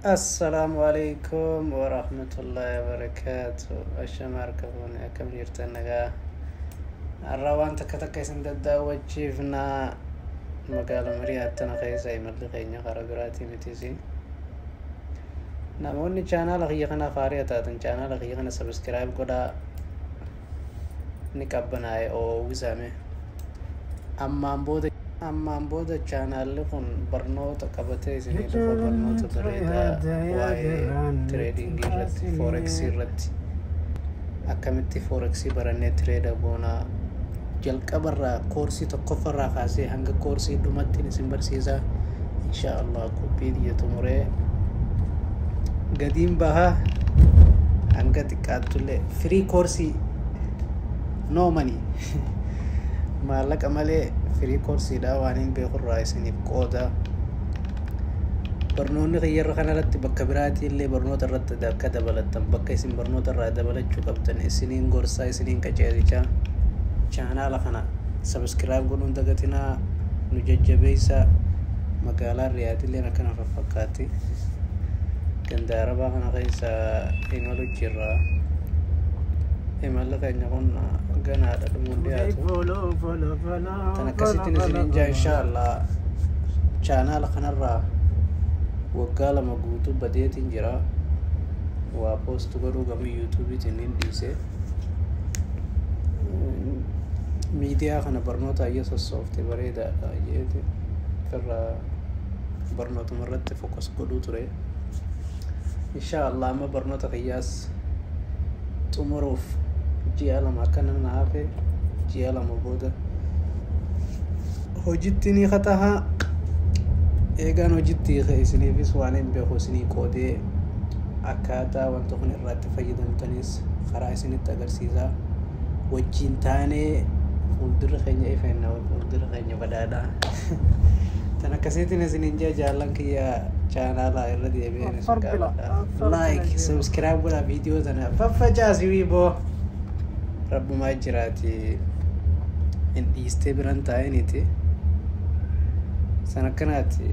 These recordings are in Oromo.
Assalaamu alaikum warahmatullahi wabarakaatu. Ashama harka fuune, akkam jirtan? Nagaa. Har'a waan takka takka isin daddaawwachiifnaa. Magaalaa Mariyaat tana keessa imalli keenya karaa biraatii mitiisi. Namoonni chaanaala kiyya kanaaf haaraa taatan, chaanaala kiyya kana subscribe godhaa. Ni qabbanaa'e oo uwwisame. Ammaan booda chaanaalli kun barnoota qabatee isinii dhufa, barnoota bareedaa waa'ee tradingii irratti, forexii irratti, akkamitti forexii barannee trade goonaa, jalqabarraa koorsii tokkoffarraa kaasee hanga koorsii dhumattiin isin barsiisaa, insha Allah. Qophii biyya xumuree gadiin bahaa, hanga xiqqaattullee free koorsii, no money, maallaqa malee free koorsiidha. Waan hin beekurraa isiniif qooda. Barnoonni kiyyarra kanarratti bakka biraatii illee barnoota irratti akka dabalattan, bakka isin barnoota irraa dabalachuu qabdan isiniin gorsaa, isiniin qajeelchaa. Chaanaala kana subscribe godhuun dagatinaa, nu jajjabeessa. Magaalaan Riyaadilleen akkana faffakkaatti. Ganda Arabaa kana keessa imalu jirra. Imalli keenya kun ganaadha, dhumuun dhiyaatu. Tan akkasittiin isiniin jaa. Insha Allah, chaanaala kanarraa waggaa 2 guutuu badeetiin jira. Waa post godhuu gama YouTubeiitiin hin dhiise. Miidiyaa kana barnoota ayya sossoofte bareedaadha jeeti irraa barnootuma irratti focus godhuu ture. Insha Allah, amma barnoota kiyyaas xumuruuf ji'a 2 akkana na hafe. Ji'a 2 booda hojitti ni kataha. Eegaan hojitti isiniifis waan hin beeku isinii qoodee, akkaataa wanta kun irratti fayyadamtanis karaa isinitti agarsiisaa, wajjiin taanee fuuldurri keenya ifenna, fuuldurri keenya badhaadhaa. Tan akkasiitiin isiniin jee, jaallan kiyya, chaanaalaa irra deebi'een isin Afar bila, gaafadha. afar bila Like, jeema. Subscribe godhaa, viidiyoo tana faffacaasi. Wiiboo rabbumaa jiraati, hin dhiistee biran taa'iniiti. San akkanaati.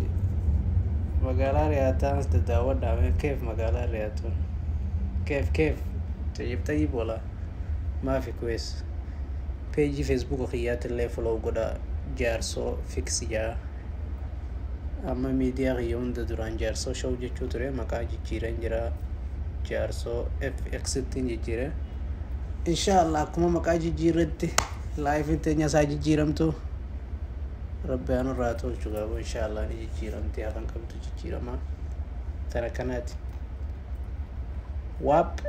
Magaalaa Riyaataa as daddaawwadhaa. كيف magaalaa Riyaatuun? كيف كيف؟ طيب طيب ولا ما في؟ كويس. Peejii Facebook kiyyaatti illee follow godha, Jaarsoo Fix jaa. Amma miidiyaa kiyya hunda duraan Jaarsoo Show jechuu ture, maqaa jijjiiran jira, Jaarsoo FX ittiin jijjiire. Insha Allah, akkuma maqaa jijjiirratti liveiin teenya isaa jijjiiramtu, rabbi anu irraa tolchu qabu. Insha Allah, ni jijjiiramti, hafan qabdu jijjiirama. Tana kanaati waap.